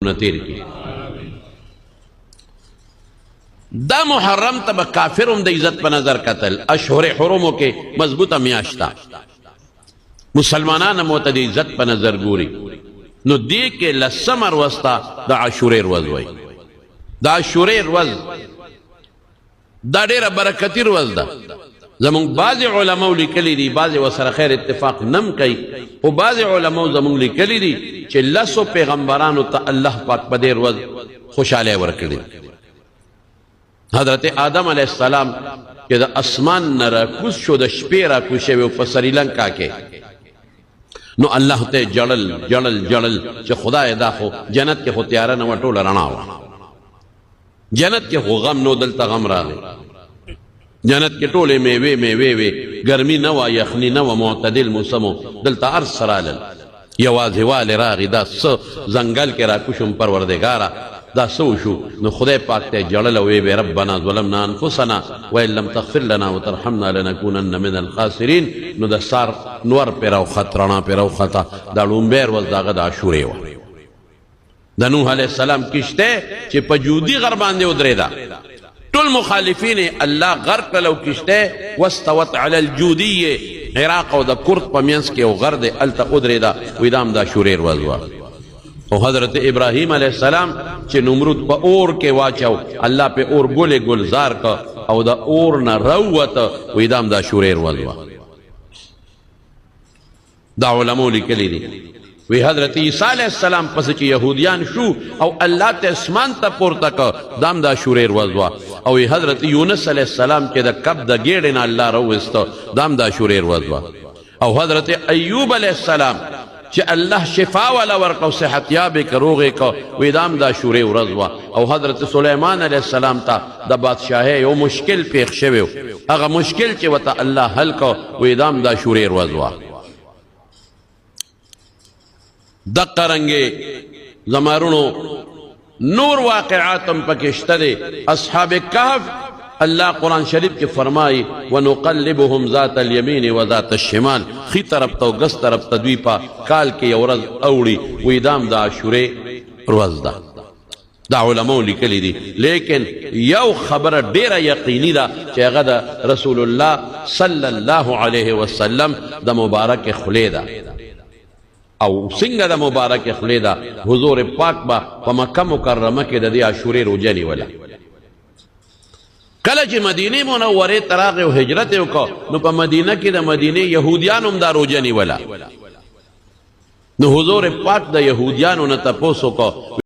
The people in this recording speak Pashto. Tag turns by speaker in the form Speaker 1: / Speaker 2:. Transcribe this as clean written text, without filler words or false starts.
Speaker 1: نه تیر کی. دا محرم ته به کافر هم د عزت په نظر قتل. اشهر حرمو کې مضبوطه میاشت، مسلمانان مو ته د عزت په نظر ګوري. نو دې کې لسمه ورځ ته د عاشورې ورځ وایي. د عاشورې ورځ دا ډیره برکتی ورځ ده. زمونږ بعضې علماو لیکلي دي، بعضې ورسره خیر اتفاق نم کوي، خو بعضې علماو زمونږ لیکلي دي چې لسو پیغمبرانو ته الله پاک په دې ورځ خوشحالۍ ورکړي. حضرت آدم علیه السلام چې د اسمان نه راکوز شو، د شپې راکوز شوی په سریلانکا کې، نو الله ته جړل جړل جړل چې خدای، دا خو جنت کې خو تیاره نه وه، ټوله رڼا وه. جنت کې خو غم نو، دلته غم راغی. جنت کې ټولې میوې میوې وې، ګرمي نه وه، یخني نه وه، معتدل موسم و. دلته هر څه رالل، یوازې والی راغی. دا څه ځنګل کې راکوشم، پروردګاره، دا څه وشو؟ نو خدای پاک ته جړل او وی: ربنا ظلمنا انفسنا وان لم تغفر لنا وترحمنا لنكونن من الخاسرین. نو د سار نور پر او خطرنا پر او خطا، دا لومبیر ورځ دغه د عاشورې وه. د نوح علیه السلام کشته چې په جودي غر باندې ودرېده، ټول مخالفین الله غرق کړل او کشته واستوت علی الجودی، عراق او د کرد په منځ کې یو غر دی، هلته ودرېده. وی دا هم د عاشورې ورځ وه. او حضرت ابراهیم علیه السلام چې نمرود په اور کې واچو، الله په اور ګلې ګلزار که او د اور نه راووته، وی دا هم د عاشورې ورځ وه. دا علماء لیکلي دي. وی حضرت عیسی علیه السلام پس چې يهودیان شو او الله ته اسمان ته پورته ک، دام د عاشورې ورځ وه. او وی حضرت یونس علیه السلام چې د کب د ګېډې نه الله راوویسته، دام د عاشورې ورځ وه. او حضرت ایوب علیه السلام چې الله شفا ولا ورکړه او صحتیاب یې که، روغ یې که، وی دام د عاشورې ورځ وه. او حضرت سلیمان علیه السلام ته د بادشاهۍ یو مشکل پیښ شوی، هغه مشکل چې ورته الله حل کړ، وی دام د عاشورې ورځ وه. دقه رنګې زمارونو نور واقعات هم پکې شته دي. اصحاب کهف، الله قرآن شریف کې فرمایي: ونقلبهم ذات اليمين وذات الشمال. خي طرف ته او ګس طرف ته دوی په کال کې یو ورځ اوړي، وی دام د عاشورې ورځ ده. دا علماء لیکلي دي، لیکن یو خبره ډیره یقیني ده چې هغه د رسول الله صلی الله علیه وسلم د مبارک خولې ده. او څنګه د مبارک خولې ده؟ حضور پاک به په مکه مکرمه کې د دې عاشورې روژه نیوله. کله چې مدینه منورې ته راغی او هجرت یې وکړ، نو په مدینه کې د مدینې یهودیانو هم دا روژه نیوله. نو حضور پاک د یهودیانو نه تپوس وکړ.